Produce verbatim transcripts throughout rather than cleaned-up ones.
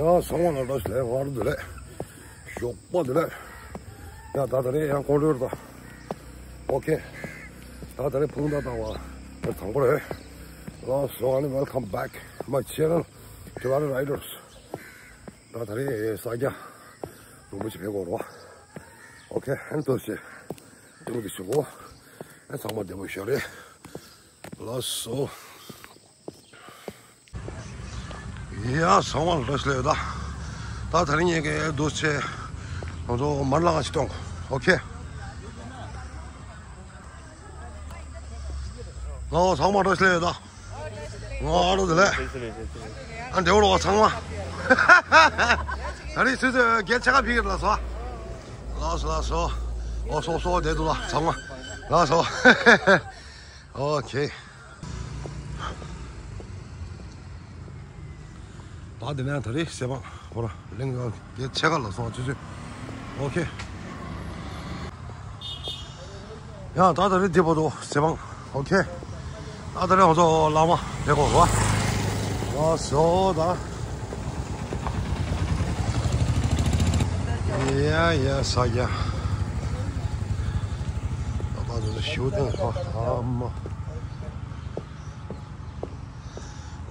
ཡ་ཚང་མ་ལ་བཀྲ་ཤིས་བདེ་ལེགས། ཞོགས་པ་བདེ་ལེགས། ཡ་ད་ད་རེས་ཡང་ཀོང་ཀྲོལ་དང་། ཨོ་ཁེ། ད་ད་རེས་ཕུང་ད་ད་བ་དེར་དང་པོ་རེད། ལགས་སོ། ཨ་ནི། Welcome back my channel, Tibetan Riders. ད་ད་རེས་ས་སྐྱ་རིན་པོ་ཆེ་ཕེབས་གོ་རོ། ཨོ་ཁེ། ཨན་ཏོ་ཤེ་ཏུང་གི་ཤོག་གོ། ཨན་ཚང་མ་བདེ་པོ་ཞོག་རེད། ལགས་སོ། ཡ་ཚང་མ་ལ་བཀྲ་ཤིས་བདེ་ལེགས། ད་ད་རིང་ངེད་ཀྱི་འདུག་ཆེ་ང་ཚོ་མར་ལ་ང་ཅིག་གཏོང་། ཨོ་ཁེ། ང་ཚང་མ་བཀྲ་ཤིས་བདེ་ལེགས། ང་ཨ་རོ་བདེ་ལེགས། ཨ་འདྲེ་བོ་ལོ་ཚང་མ། ད་རིང་སུས་སུས་གལ་ཆེ་ཁ་ཕིག་ལ་སོ། ལགས་སོ་ལགས་སོ། ཨོ་སོ་སོ་བསྡད་འདུག་ལ་ཚང་མ། ལགས་སོ། ཨོ་ཁེ། ད་དེ་ནས་ད་རེས་ཟས་སྤང་ཧོ་ར་གླིང་ག་གེ་ཆེ་ཁ་ལ་སོང་ཆུ་ཆུ། ཨོ་ཁེ། ཡང་ད་ད་རེས་འདི་བོ་དོ་ཟས་སྤང་། ཨོ་ཁེ། ད་ད་རེས་ང་ཚོ་བླ་མ་དེ་གོ་རོ། ལགས་སོ་ད། ཡ་ཡ་ས་ཡ། ད་ད་ད་ཞུ་དང་ཧ་ཧ་མ།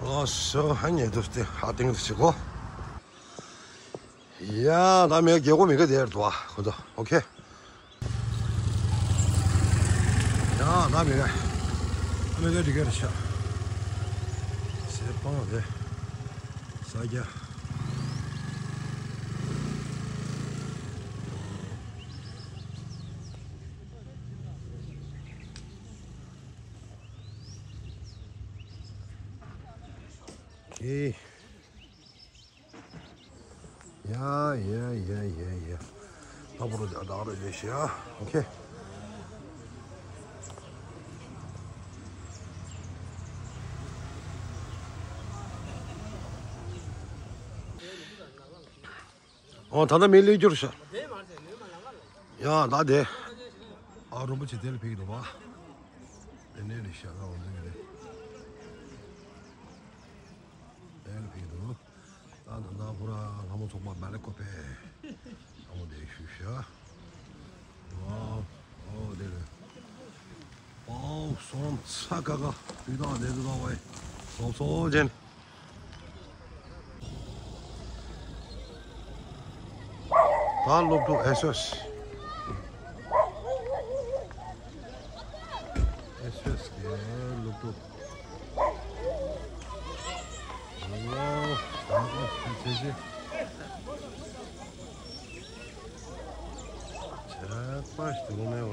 ལགས་སོ། ཧ་ཉེ་དུ་སྟེ་ཧ་ཏིང་དུ་ཞིག་གོ། ཡ་ད་མེ་རྒྱལ་སྒོ་མི་ག་དེར་དུ་ཨ་ཁོ་ཚོ། ཨོ་ཁེ། ཡ་ད་མེ་ག་མེ་ག་འདི་གར་ཤ་ཟས་སྤང་རེད། ས་རྒྱ། ཁེ། ཡ་ཡ་ཡ་ཡ་ཡ། ད་བོ་རོ་ཇ་ད་རོ་ཇ་ཤ། ཨོ་ཁེ། ཨོ་ད་ལྟ་མི་ལུས་གྱུར་ཤག། ཡ་ད་དེ། ཨ་རིན་པོ་ཆེ་དེ་ལ་ཕེབས་ཀྱི་འདུག་བ། དེ་ནས་ལས་ཤ་ད་འོང་ཟིན་གྱི་རེད། དེ་ལ་ཕེབས་ཀྱི་འདུག། ད་ད་ད་ཕོ་ར་ལྷ་མོ་ཚོགས་པ་མ་ལེ་ཀོ་པེ། ལྷ་མོ་དེ་ཞུ་ཤ། ཝའོ། ཨོ་དེ་རེད། ཝའོ་སོང་ཚ་ཀ་ཀ་དུས་དང་དེ་དུ་དང་བའི་སོང་སོང་ཅན། ད་སློབ་ཕྲུག་ཨེ་སི་ཨེ་སི། ཨེ་སི་ཨེ་སི་གི་སློབ་ཕྲུག། ཨོ། ད་ཨ་ཚེ་ཚེ་ཚེ། ཆད་པ་ཞིག་འདུག་མེད་བ།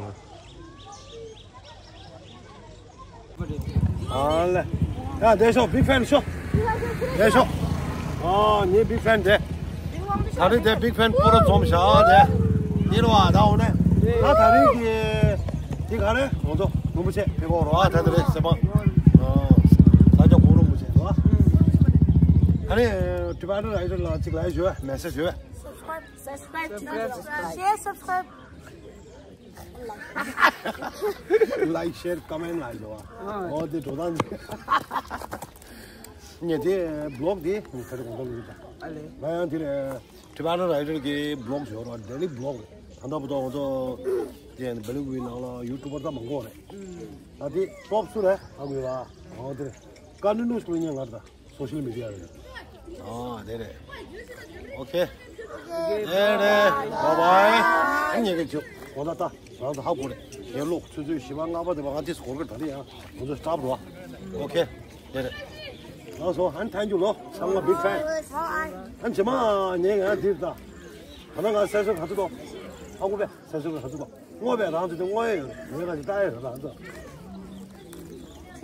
ཨ་ལེ། ཡ་དེ་ཤོག་བིག་ཕེན་ཤོག། དེ་ཤོག། ཨ་ནི་བིག་ཕེན་དེ། ད་རེས་དེ་བིག་ཕེན་པོ་ར་འཛོམས་ཤག་དེ། འདི་རུ་ཨ་ད་འོ་ནས། ད་ད་རེས་ཀྱི་འདི་ག་རེ་ང་ཚོ་རིན་པོ་ཆེ་ཕེབས་གོ་རོ་ཨ་ད་ད་རེས་ཟས་སྤང་། ཨ་ས་སྐྱ་གོང་རིན་པོ་ཆེ་རོ་ཨ། ད་རེས་ཊི་བེ་ཊན་རའི་ཌར་ལ་གཅིག་ལ་ཞུ་བ་མེ་སེ་ཇི་ཞུ་བ། Subscribe, subscribe, share, subscribe. Like, share, comment ལ་ཞུ་བ། ཨོ་དེ་འགྲོ་སྟངས་དེ། ངས་དེ་བི་ལོག་དེ་ངས་ཁ་རེ་གོང་ཐོག་ལ་ཡོད་ད། ཨ་ལེ། ང་ཡང་དེ་ནས་ཊི་བེ་ཊན་རའི་ཌར་གྱི་བི་ལོག་ཞུ་རོགས། ཌེ་ལི་བི་ལོག་རེད། ད་ལྟ་བུ་ཏོ་ང་ཚོ་དེ་བི་ལོག་གི་ནང་ལ་ཡུ་ཊུབ་པར་ད་མང་པོ་རེད། ད་དེ་ཊོབ་སུ་རེད་ཨ་གུས་ལ། ཨོ་དེ་རེད། ཀ་ནི་ནུ་སྐུ་ཉེ་ང་རེད་ད། སོ་ཤལ་མི་ཌི་ཡ་རེད། ཨ་དེ་རེད། ཨོ་ཁེ། དེ་རེད། བཱའི་བཱའི། ཨ་ཉེ་གི་ཆུ། འོ་ད་ད། རང་ཚོ་ཧ་གོ་རེད། ཡར་ལོག་ཆུ་ཚོད་བཞི་པ་ལྔ་པ་དེ་བ་ང་དེ་སྐོར་གི་ད་རེད་ཡ། ང་ཚོ་སྟབས་རོ། ཨོ་ཁེ། དེ་རེད། ལགས་སོ། ཨན་ཐེང་ཀྱུ་ལོ། ཚང་མ་བིག་ཕེན། ཨན་ཇེ་མ་ཉེ་ང་དེ་ད། ད་ན་ང་སེ་སོ་ག་ཚོད་དོ། ཧ་གོ་བས། སེ་སོ་ག་ཚོད་དོ། སྔོ་བས་རང་ཚོ་དེ་སྔོ་ཡས་ཡོད་རེད། ངས་ང་ཅི་ལྟ་ཡས་རེད་རང་ཚོ།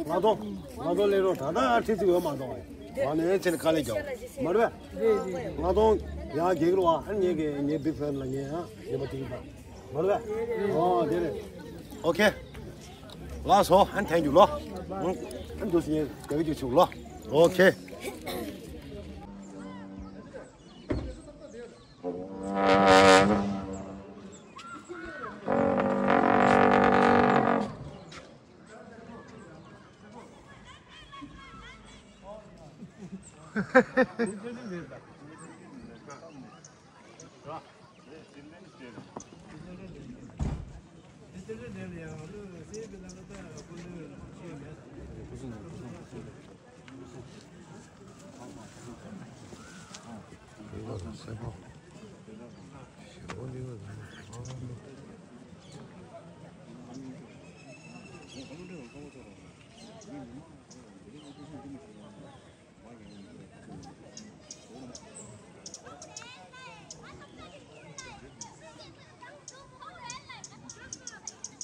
ང་ཚོ་ང་ཚོ་ལས་རོགས་ད་ལྟ་ཁྲི་ཚིག་ཡོད་མ་གཏོགས་རེད། ང་ནས་ཆེ་ནས་དཀའ་ལས་རྒྱག་མ་རེད་པས། ང་ཚོ་ཡང་རྒྱལ་གྱི་རོགས་ཨ་ནི་ངས་ཀྱི་ངའི་བིག་ཕེན་ལ་ངས་ཡང་ཉེས་པ་ཐིག་པ་མ་རེད་པས། ཨོ་དེ་རེད། ཨོ་ཁེ། ལགས་སོ། ཨན་ཐེང་ཀྱུ་ལོ། ཨན་དུ་སི་ངས་རྒྱལ་གྱི་ཆུ་ལོ། ཨོ་ཁེ།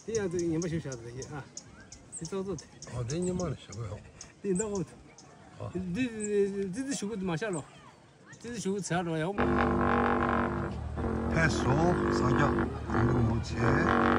དེ་ཡང་དེ་ངན་པ་ཞིག་བཞག་ཟེར་གྱི་ཨ། དེ་ཙོག་ཙོག་དེ། ཨ་དེ་ཉི་མ་ལ་ཞབས་ཡོང་། དེ་འདྲ་འོ། ཨ། དེ་དེ་དེ་ཞུ་གི་དེ་མ་བཞག་རོགས། དེ་དེ་ཞུ་གི་ཚར་རོགས་ཡ། ཕེབས་སོང་། ས་སྐྱ་གོང་མ་རིན་པོ་ཆེ།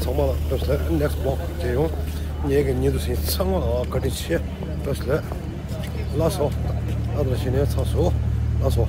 ཚང་མ་ལ་བཀྲ་ཤིས་བདེ་ལེགས། next vlog མཇལ་ཡོང་། ངེད་ཀྱི་ཉེ་དུ་སྲིང་ཚང་མ་ལ་བཀའ་དྲིན་ཆེ། བཀྲ་ཤིས་བདེ་ལེགས། ལགས་སོ། ཨ་ད་ཕྱི་ནས་ཚར་སོང་། ལགས་སོ།